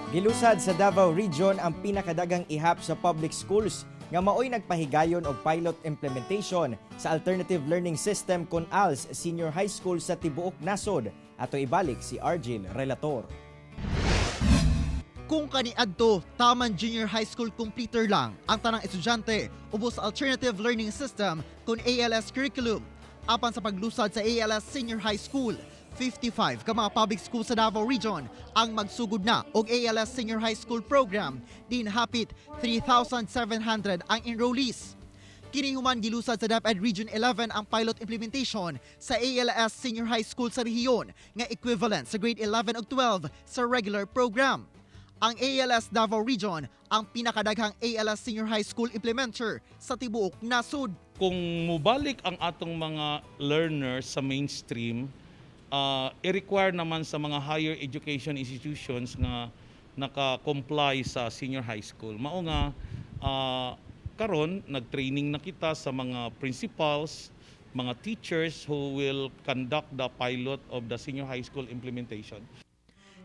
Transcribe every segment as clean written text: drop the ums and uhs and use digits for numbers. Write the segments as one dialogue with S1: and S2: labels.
S1: Gilusad sa Davao Region ang pinakadaghang ihap sa public schools nga maoy nagpahigayon og pilot implementation sa Alternative Learning System kon ALS Senior High School sa tibuok nasod. Ato ibalik si Argil Relator.
S2: Kung kaniadto, taman junior high school completer lang ang tanang estudyante ubos sa Alternative Learning System kon ALS curriculum. Apan sa paglusad sa ALS Senior High School, 55 ka mga public school sa Davao Region ang magsugod na og ALS Senior High School program, din hapit 3,700 ang enrollees. Kini human gilusad sa DepEd Region 11 ang pilot implementation sa ALS Senior High School sa rehiyon nga equivalent sa grade 11 ug 12 sa regular program. Ang ALS Davao Region ang pinakadaghang ALS Senior High School implementer sa tibuok nasod.
S3: Kung mubalik ang atong mga learners sa mainstream, i-require naman sa mga higher education institutions nga naka-comply sa senior high school. Mao nga karon nag-training na kita sa mga principals, mga teachers who will conduct the pilot of the senior high school implementation.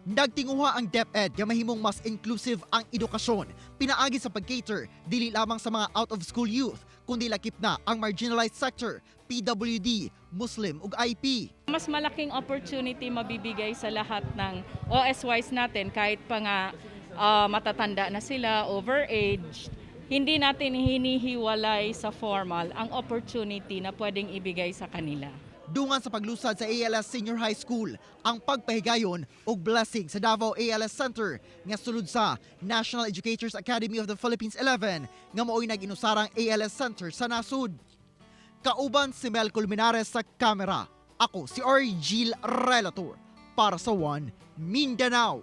S2: Nagtinguha ang DepEd nga mahimong mas inclusive ang edukasyon pinaagi sa pag-cater dili lamang sa mga out-of-school youth kundi lakip na ang marginalized sector, PWD, Muslim ug IP.
S4: Mas malaking opportunity mabibigay sa lahat ng OSYs natin kahit pa nga matatanda na sila, overage, hindi natin hinihiwalay sa formal ang opportunity na pwedeng ibigay sa kanila.
S2: Dungan sa paglusad sa ALS Senior High School, ang pagpahigayon og blessing sa Davao ALS Center nga sulod sa National Educators Academy of the Philippines 11 nga maoy nag-inusarang ALS Center sa nasud. Kauban si Mel Colmenares sa kamera. Ako si Argil Relator para sa One Mindanao.